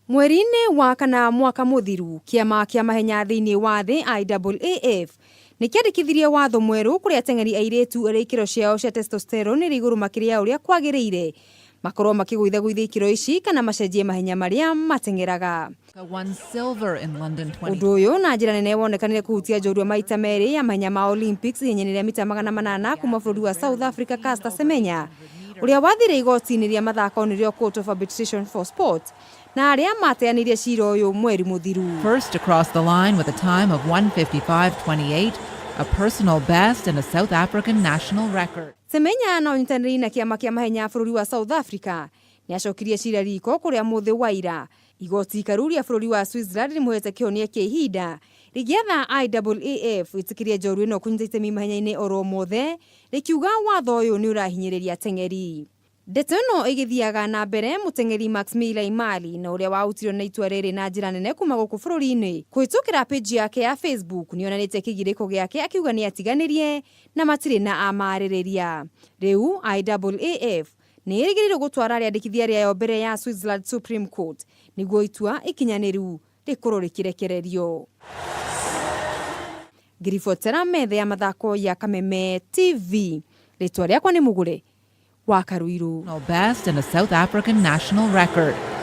Mweri-inĩ wa kana mwaka mũthiru, kĩama kĩa mahenya thĩinĩ wa thĩ IAAF nĩ kĩandĩkithirie watho mwerũ kũrĩa ateng'eri airĩtu arĩa ikĩro ciao cia testosterone irĩ igũrũ makĩria ya ũrĩa kwagĩrĩire makorwo makĩgũithagũithia ikĩro ici kana macenjie mahenya marĩa mateng'eraga. Ũndũ ũyũ na njĩra nene wonekanire kũhutia njorua maita merĩ ya mahenya ma Olympics ihenya-inĩ rĩa mita 800 kuma bũrũri wa South Africa Caster Semenya ũrĩa wathire igoti-inĩ rĩa mathako nĩrĩo Court of Arbitration for Sport na arĩa mateanĩirie cira ũyũ mweri mũthiru. First to cross the line with a time of 1:55.28, a personal best and a South African national record. Semenya na ũnyitanĩri na kĩama kĩa mahenya bũrũri wa South Africa nĩacokirie cira riko kũrĩa mũthĩ wa ira igoti ikaru rĩa bũrũri wa Switzerland rĩmũhete kĩhonia kĩa ihinda rĩgĩatha IAAF ĩtĩkĩrie njorua ĩno kũnyita itemi mahenya-inĩ oro mothe rĩkiuga watho ũyũ nĩ ũrahinyĩrĩria ateng'eri. Ndeto ĩno ĩgĩthiaga na mbere mũteng'eri Max Miller Imali na ũrĩa wahutirio na itua rĩrĩ na njĩra nene kuma gũkũ bũrũri-inĩ kũhĩtũkĩra page yake ya Facebook nĩonanĩtie kĩgirĩko gĩake akiuga nĩ atiganĩrie na matirĩ na amarĩrĩria. Rĩu IAAF nĩ ĩrĩgĩrĩirwo gũtwara rĩandĩkithia rĩayo mbere ya Switzerland Supreme Court nĩguo itua ikinyanĩru rĩkorwo rĩkĩrekererio. Ngĩribotera metha ya mathako ya Kameme TV, rĩtwa rĩakwa nĩ Mũgũre wa Karuiru. Best and a South African national record.